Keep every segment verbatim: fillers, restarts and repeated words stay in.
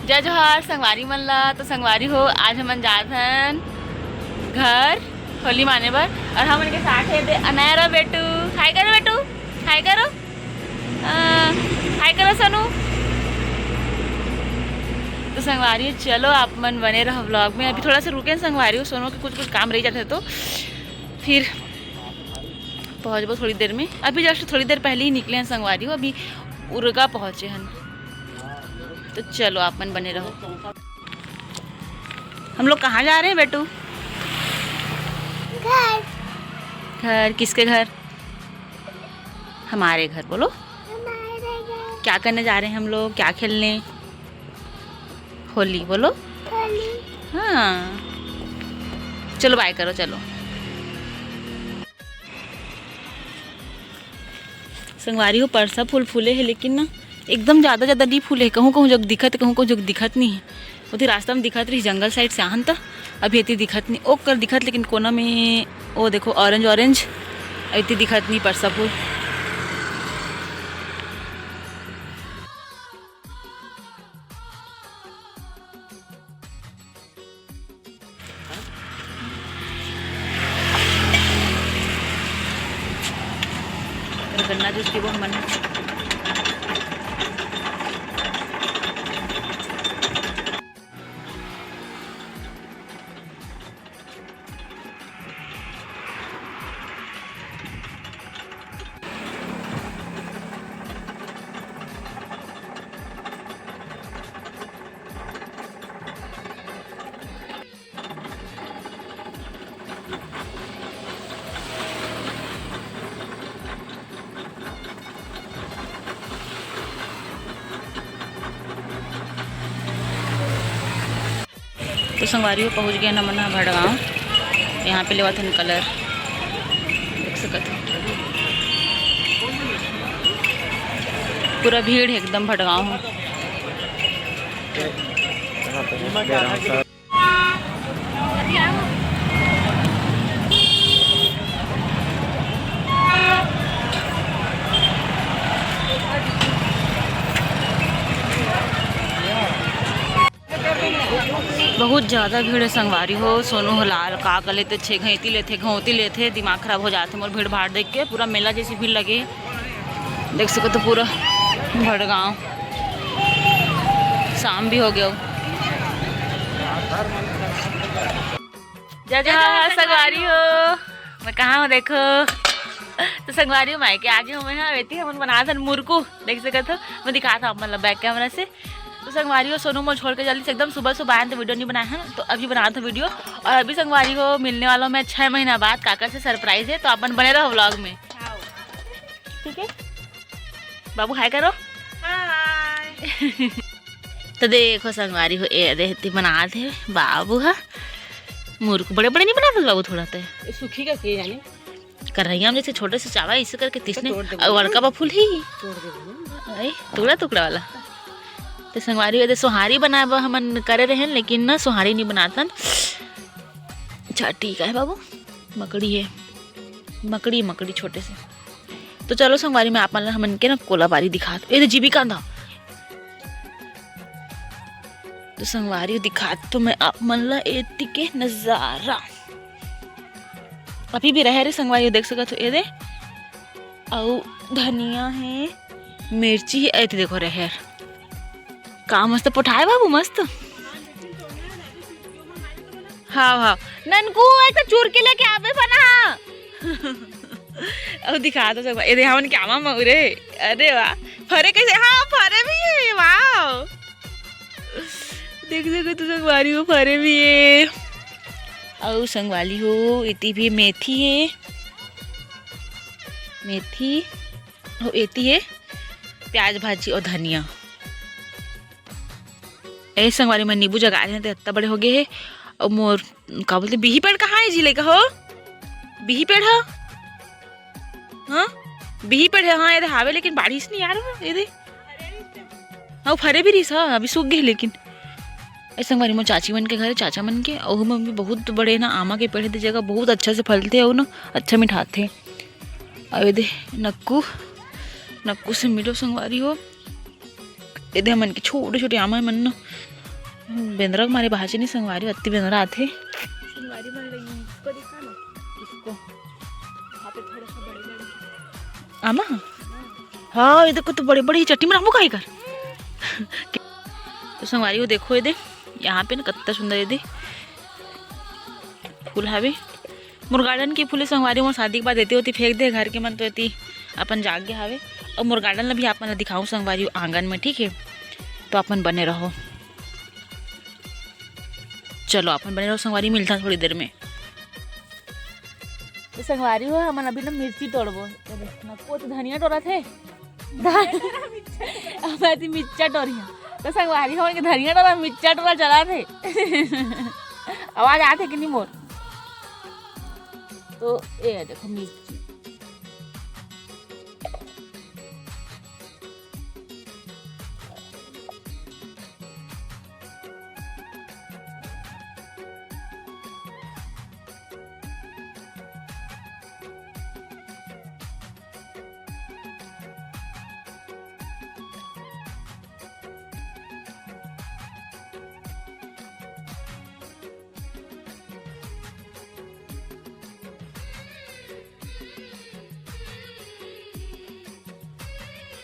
जय जोहार संगवारी मन ला। तो संगवारी हो, आज हमन जात हन घर होली माने बर, और हमन के साथ हे दे अनायरा बेटू। हाय करो बेटू, हाय करो, आ, हाय करो सोनू। तो संगवारी हो, चलो आप मन बने रहो व्लॉग में। अभी थोड़ा सा रुके हैं संगवारी हो, सोनू के कुछ कुछ काम रह जाते तो फिर पहुँचबो थोड़ी देर में। अभी जस्ट थोड़ी देर पहले ही निकले हैं संगवारी हो, अभी उरगा पहुँचे हैं। तो चलो आप मन बने रहो। हम लोग कहाँ जा रहे हैं बेटू? घर। घर? किसके घर? हमारे घर। बोलो, हमारे घर। क्या करने जा रहे हैं हम लोग, क्या खेलने? होली। बोलो, होली। हाँ, चलो बाय करो, चलो। संगवारी हो, परसा फूल फूले हे, लेकिन ना एकदम ज़्यादा ज़्यादा नहीं फूले हे। कहूँ कहूँ जग दिखत हे, कहूँ कहूँ जग दिखत नहीं हे। ओती रास्ता में दिखत रही, जंगल साइड से आहन त अभी एती दिखत नहीं। ओकर दिखत, लेकिन कोना में वो देखो, ऑरेंज ऑरेंज, एती दिखत नहीं परसा फूल। गन्ना जूस पीबो हमन। तो संगवारी हो, पहुँच गए हमन ह भड़गांव। यहाँ पे लेवत हन कलर, देख सकत हो पूरा भीड़ है एकदम भड़गांव में। बहुत ज़्यादा भीड़ है संगवारी हो। सोनू हो लाल का कर लेते, छे घैंती लेते, घौंती लेते, दिमाग खराब हो जाते मोर भीड़ भाड़ देख के। पूरा मेला जैसी भीड़ लगे, देख सको तो पूरा भड़गांव शाम भी हो गया। जय जोहार संगवारी हो, मैं कहाँ हूँ देखो। तो संगवारी हो, मैं के आगे हूँ, मैं हाँ बेटी हमन बनात हन मुरकू, देख सकत हो। मैं दिखात हूँ आप मन ला बैक कैमरा से। तो संगवारी हो, सोनू मोर छोड़ के जल्दी से एकदम सुबह सुबह आए हन तो वीडियो नहीं बनाए हन, तो अभी बनात हूँ वीडियो। और अभी संगवारी हो, मिलने वाला हूँ मैं छः महीना बाद काका से, सरप्राइज है, तो आप मन बने रहो व्लॉग में। ठीक है, बाबू हाय करो। हाय। तो देखो संगवारी हो, ए देहती बनात हे बाबू ह मुरकू। बड़े बड़े नहीं बनात बाबू, थोड़ा ते। ये सूखी का के जाने। करैया में जैसे छोटे से चावा, इसे करके तिसने, तोड़ दे और बड़का बा फूल ही। तोड़ दे बहन। आई, टुकड़ा टुकड़ा वाला। तो संगवारी हो, एदे सोहारी बनाए बर हमन करे रहेन, लेकिन ना सोहारी नहीं बनातन। अच्छा, ठीक है बाबू, मकड़ी है, मकड़ी, मकड़ी छोटे से। तो चलो संगवारी, मैं आप मन ला हमन के ना कोलाबारी दिखात, ए दे जीविका दा। तो संगवारी दिखात तो मैं आप मन ला एती के नजारा। अभी भी रहर हे संगवारी, देख सकत हो, ए दे। अउ धनिया है, मिर्ची है, एती देखो रहर। का मस्त पोठाए बाबू, मस्त। हाँ, हाँ। ननकू, एक तो चूर के लेके आबे बना। अब दिखा दो सब। ए दे, हमन क्या मामा रे? अरे वाह। फरे कैसे? हाँ, फरे भी है। वाह। देख, देखो तो संगवारी हो, फरे भी है। अउ संगवारी हो, एती भी मेथी है। मेथी। अउ एती है प्याज भाजी अउ धनिया। ए संगवारी, मैं नींबू जगा रहे हैं, तो इतना बड़े हो गए हैं। अउ मोर, का बोलते, बिही पेड़ कहाँ है जी, लइका हो? बिही पेड़ है? हाँ, बिही पेड़ है, हाँ, ये दे हावे, लेकिन बारिश नहीं आ रहा है, ये दे। हाँ, फरे भी रहिस, हाँ, अभी सूख गए, लेकिन ए संगवारी, मोर चाची मन के घर, चाचा मन के, ओहू में भी बहुत बड़े ना आमा के पेड़ है, तो जगह बहुत अच्छा से फलते, अउ ना अच्छा मिठाथे। अउ ये दे नक्कू, नक्कू से मिलो संगवारी हो। ये दे हमन के छोटे-छोटे आमा मन ना, बेंदरा के मारे भाजी नहीं संगवारी, अत्ती बेंदरा आथे। संगवारी मन लगी इसको दिखा ना, इसको। यहाँ पे थोड़ा सा बड़े बड़े। आमा? हाँ, ये देखो तो बड़े बड़े चट्टी में रामू काई कर। तो संगवारी वो देखो, ये दे, यहाँ पे ना कत्ता सुंदर ये दे फूल हावे। मोर garden के फूल संगवारी मोर शादी के बाद एती ओती फेंक दे, घर के मन तो एती अपन जाग गए हावे। और मोर garden ला भी आप मन ला दिखाऊं संगवारी आंगन में, ठीक है? तो अपन बने रहो। चलो, अपन बने रहो संगवारी, मिलता थोड़ी देर में। तो संगवारी हो, हमन अभी ना मिर्ची तोड़बो। ये देख, नक्को तो धनिया टोरा थे। हमन तो मिर्चा टोरिया। तो संगवारी हो, हमन के धनिया टोरा, मिर्चा टोरा चला थे। आवाज आथे कि नहीं मोर? तो ये देखो मिर्ची।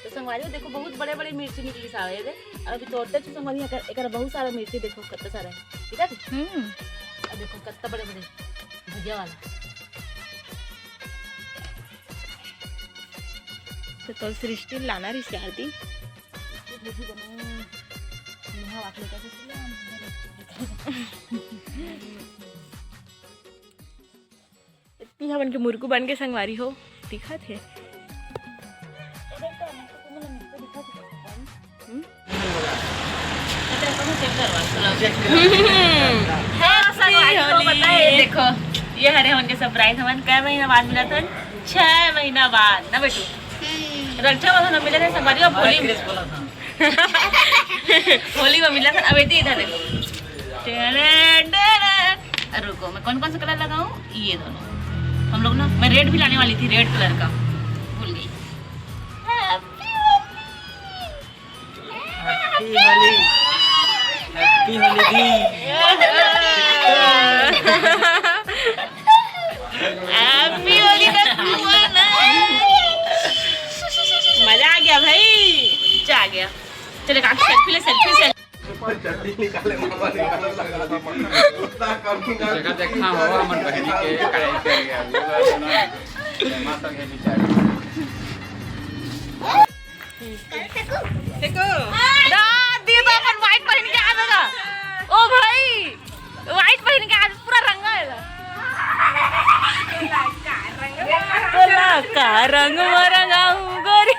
तो संगवारी हो, देखो, बहुत बड़े-बड़े मिर्ची निकली सावे दे। और अभी तोड़ते छो संगवारी, एकर, एकर बहुत सारा मिर्ची, देखो, कत्ता सारा है, ठीक है? हम्म। और देखो, कत्ता बड़े-बड़े भजिया वाला। तो तोल सृष्टि लाना रिश्ते आरती। इतनी हमन के मुरकू बन के संगवारी हो दिखत हे। हम्म? हाँ, संगवारी हो, पता है, देखो, ये हरे हमन के surprise, हमन कै महीना बाद मिला था, छह महीना बाद ना बेटू, रक्षाबंधन में मिले थे संगवारी, अब होली में। होली में मिला था। अब एती इधर देखो। टेरे, टेरे। अरे रुको, मैं कौन कौन सा कलर लगाऊं? ये दोनों। हम लोग ना, मैं रेड भी लाने वाली थी, रेड कलर का, भूल गई। Happy Holi। Happy Holi। Happy Holi दी। Happy Holi का कुआं ना। मजा आ गया भाई, मजा आ गया। चले काकी, सेल्फी ले, सेल्फी, सेल्फी। जगह देखा हो हमर बहिनी के कढ़ाई कर गया। माता के बिचारी। देखो। रात दिन तो अपन white पहन के आवेगा। ओ भाई, white पहन के आज पूरा रंगा है। तोला का रंग में रंगाऊं गोरी।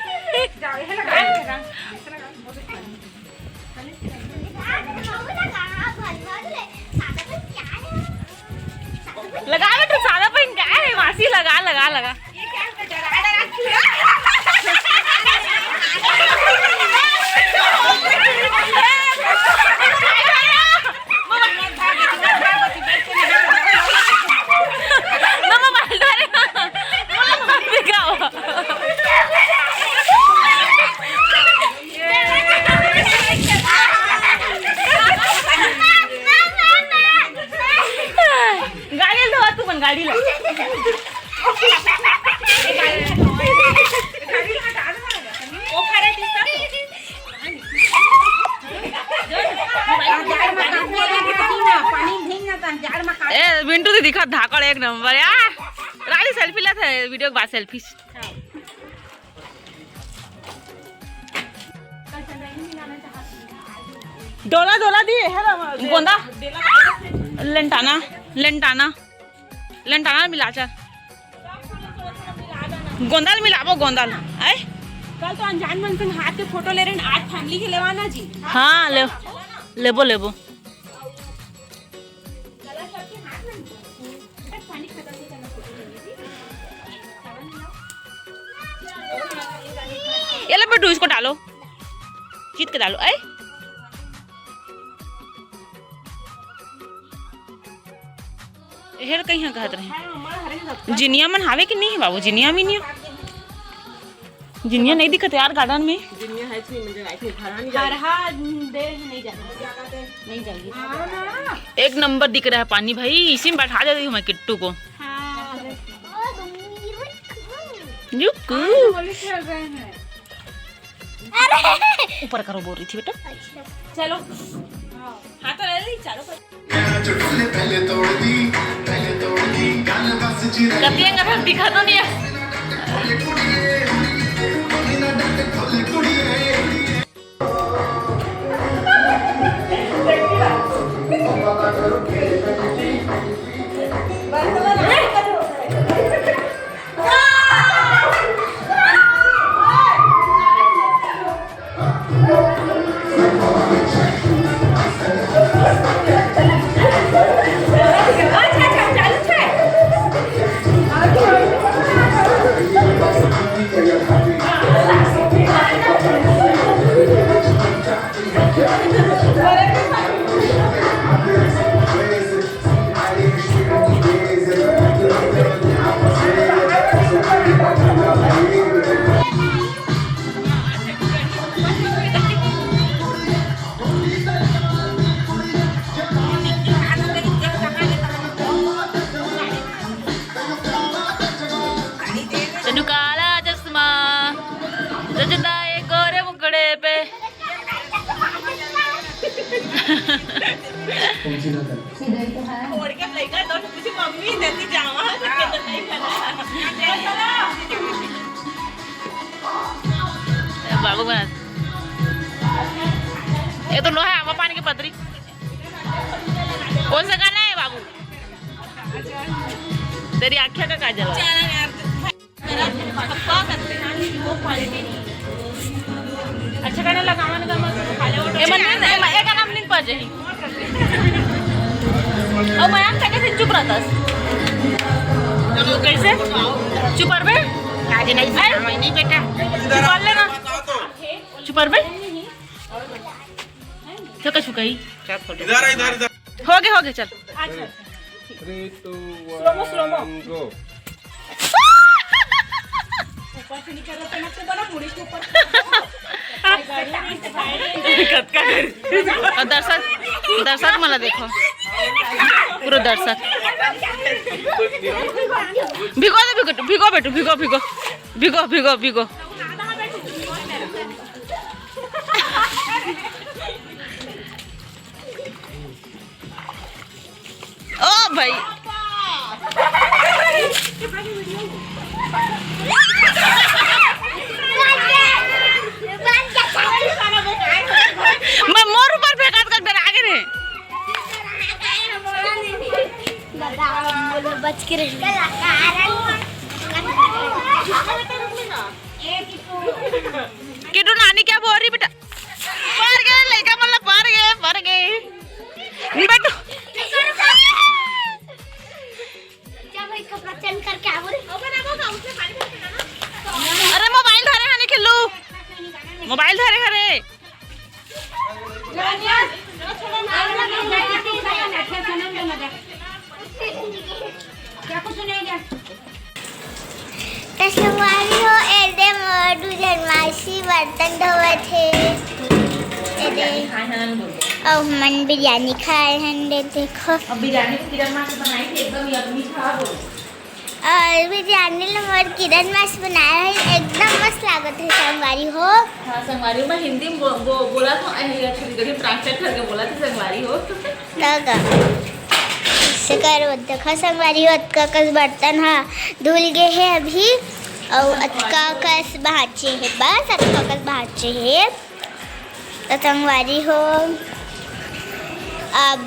लगा बेटा, सादा पहन के आए, मासी, लगा, लगा, लगा। गाड़ी ले धोवा तू मन, गाड़ी ले। ए, मिंटू दी दिखा धाकड़ एक नंबर यार। रानी सेल्फी लेत हे, वीडियो के बाद सेल्फी। डोला, डोला दी, है ना, गोंदा। लेंटाना, लेंटाना, लेंटाना मिला चल। गोंदा ल मिलाबो, गोंदा ल। आय? कल तो अनजान मन संग हाथ के फोटो ले रहे हैं, आज फैमिली के लेवाना जी। हाँ, ले, लेबो, लेबो। ये ले बेटू, इसको डालो, खींच के डालो। ऐ, हेर कहीं कहत रहे, जिनिया मन हावे कि नहीं बाबू? जिनिया मिनिया। जिनिया नहीं दिखत यार गार्डन में। जिनिया है इसमें, मुझे लाइट नहीं, घर नहीं जाएगी। हरहा दे नहीं जाएगी। नहीं जाएगी। एक नंबर दिख रहा है पानी भाई, इसी में बैठा देती हूँ मैं किट्टू को। हाँ। जुक्कू। ऊपर करो बोल रही थी बेटा। चलो। हाँ तो ले ली, चलो। कतिया का दिखा तो नहीं है। तनु काला चश्मा, जचदा ए गोरे मुखड़े पे। छोड़ के लइका तो तुझे मम्मी देती जावा, तो नहीं करना। बाबू बना। ये तो लोहा है, आवा पानी की पतरी। कौन सा गाना है बाबू? तेरी आँखें का काजल। अच्छा गाना लगावा ना, गाना खा ले। ए मन, ए मन, ए गाना मन पर जाही। ओ मया, कटे से चुप रहतस। कैसे? चुप रहबे? आज नहीं, नहीं बेटा। चुप कर लेना। चुप रहबे? चुका चुका ही। इधर आ, इधर, इधर। हो गए, हो गए, चल। अच्छा। Three, two, slow mo, slow mo. One, go. ऊपर से नहीं कर रहा था, ना तो बड़ा मुड़ी के ऊपर। और दर्शक, दर्शक मला देखो, पूरा दर्शक। भिगो दे, भिगो, भिगो बेटू, भिगो, भिगो, भिगो, भिगो, भिगो, भिगो। ओ भाई, मैं मोर ऊपर फेंकात कर डरा के रे। बच के रही। किटू नानी क्या बोल रही बेटा? पर गए, लइका मन ला पर गए, पर गए। बेटू। क्या भाई, कपड़ा चेंज करके आ बोले? अरे मोबाइल धरे हने खेलू, मोबाइल धरे हरे। क्या कुछ नहीं क्या? त संगवारी हो, एदे मोर दू झन मासी बर्तन धोवत हे। एदे, अउ हमन बिरयानी खाए हन, दे देखो। अब बिरयानी तो किरण मासी बनाई थी, एकदम यम्मी था वो। और बिरयानी ल मोर किरण मासी बनाए हे, एकदम मस्त लागत हे संगवारी हो। हाँ, संगवारी हो, मैं हिंदी में बो-, बो-, बोला तो, अरे, अच्छा, गरीब ट्रांसलेट करके बोला था संगवारी हो। तगा। से कर वो देखो संगवारी हो, अतका कस बर्तन हा धुल गे हे अभी, अउ अतका कस बाँचे हे, बस अतका कस बाँचे हे। त संगवारी हो, अब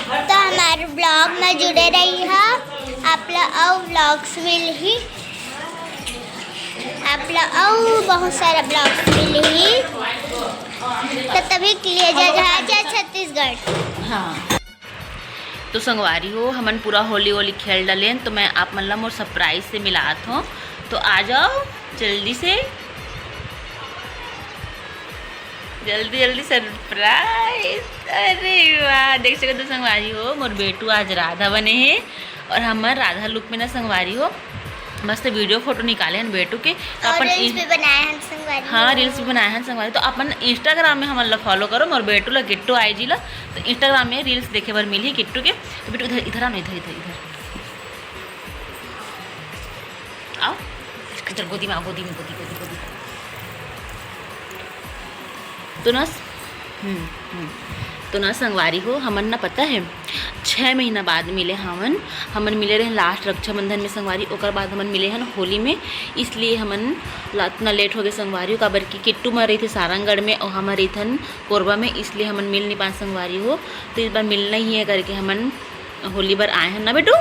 त हमारे ब्लॉग में जुड़े रही हा, आप ला अउ ब्लॉग्स मिलही। आप ला अउ बहुत सारा ब्लॉग्स मिलही। तो तभी के लिए जय जय जय छत्तीसगढ़। हाँ, तो संगवारी हो, हमन पूरा होली वोली खेल डलेन, तो मैं आप मन ला मोर सरप्राइज से मिलात हों। तो आ जाओ जल्दी से, जल्दी जल्दी सरप्राइज। अरे वाह, देख सकत हो संगवारी हो, मोर बेटू आज राधा बने हे। और हमर राधा लुक में ना संगवारी हो, मस्त video photo निकाले हन बेटू के। तो और अपन reels इन- भी बनाए हन संगवारी हाँ, हो। Reels भी बनाए हन संगवारी। तो अपन Instagram में हमन ला follow करो, मोर बेटू ला, किट्टू IG ला। तो Instagram में reels देखे बर मिलही किट्टू के। तो बेटू इधर, इधर आओ ना, इधर, इधर, इधर आओ, इधर गोदी में आओ, गोदी में, गोदी, गोदी, गोदी। तो ना, हम्म, हम्म। तो ना संगवारी हो, हमन ना पता है, छः महीना बाद मिले हमन। हमन मिले रहे last रक्षाबंधन में संगवारी, ओकर बाद हमन मिले हन होली में, इसलिए हमन ला-, इतना late हो गए संगवारी हो, काबर कि किट्टू मन रहिथे सारंगढ़ में और हमन रहिथन कोरबा में, इसलिए हमन मिल नहीं पाए संगवारी हो। तो इस बार मिलना ही है करके हमन होली बर आए हन ना बेटू।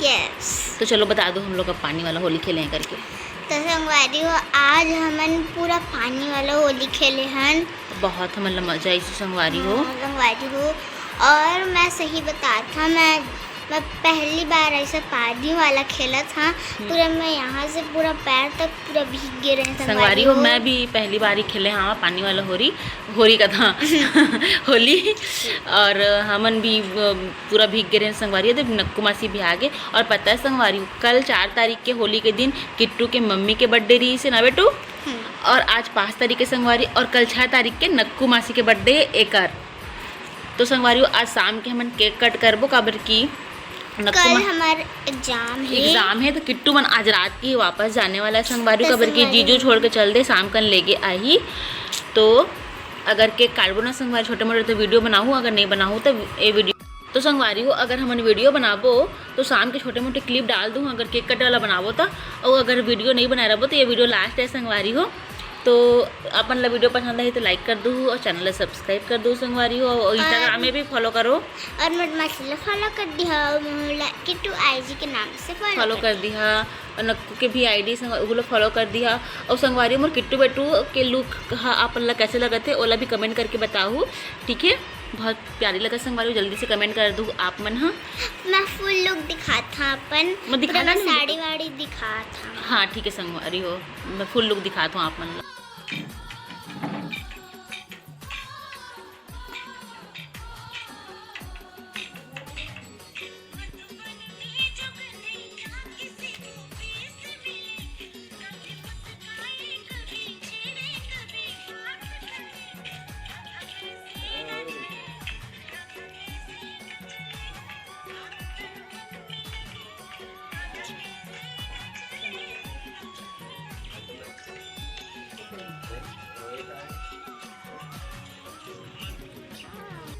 Yes। तो चलो बता दो हम लोग अब पानी वाला होली खेले हैं करके। तो संगवारी हो, आज हमन पूरा पानी वाला होली खेले हन। बहुत हमन ला मजा आइस संगवारी हो। हाँ, संगवारी हो। और मैं सही बताथंव, मैं, मैं पहली बार ऐसा पानी वाला खेलत हंव। हम्म। पूरा मैं यहाँ से पूरा पैर तक पूरा भीग गे रहेंव संगवारी हो। मैं भी पहली बार ही खेले हंव पानी वाला होरी, होरी कथंव, होली। और हमन भी, अ, पूरा भीग गे रहेंव संगवारी हो। देख, नक्कू मासी भी आ गे। और पता है संगवारी हो, कल चार तारीख के होली के दिन किट्टू के मम्मी के birthday रहिस हे ना बेटू? हम्म। और आज पाँच तारीख के संगवारी, और कल छः तारीख के नक्कू मासी के birthday एकर। तो संगवारी हो, आज शाम के हमन cake cut करबो, काबर कि नक्कू कल मा- हमार exam है। Exam है, तो किट्टू मन आज रात के ही वापस जाने वाला है संगवारी हो, तो काबर कि संगवारी जीजू हो। छोड़ के चल दे, शाम कन लेके आही। तो अगर cake काटबो ना संगवारी छोटे मोटे, तो video बनाहूँ, अगर नहीं बनाहूँ तो ये video। तो संगवारी हो, अगर हमन video बनाबो तो शाम के छोटे मोटे clip डाल दूँ, अगर cake कटे वाला बनाबो तो। और अगर video नहीं बनाए रहबो तो ये video last है संगवारी हो। तो अपन ला video पसंद आही तो like कर दू और channel ला subscribe कर दू संगवारी हो, और Instagram में भी follow करो। और मोर मासी ला follow कर दिहा, मोला किट्टू IG के नाम से follow follow कर कर दिहा, और नक्कू के भी ID संग-, ओहू ला follow कर दिहा। और संगवारी हो, मोर किट्टू बेटू के look हा अपन ला कैसे लगत हे, ओला भी comment करके बताहू, ठीक है? बहुत प्यारी लगत संगवारी हो, जल्दी से comment कर दू आप मन हा। मैं full look दिखात हंव अपन, मैं दिखा पूरा मैं ना। साड़ी वाड़ी दिखात हंव। हाँ, ठीक है संगवारी हो, मैं full look दिखात हंव आप मन ला।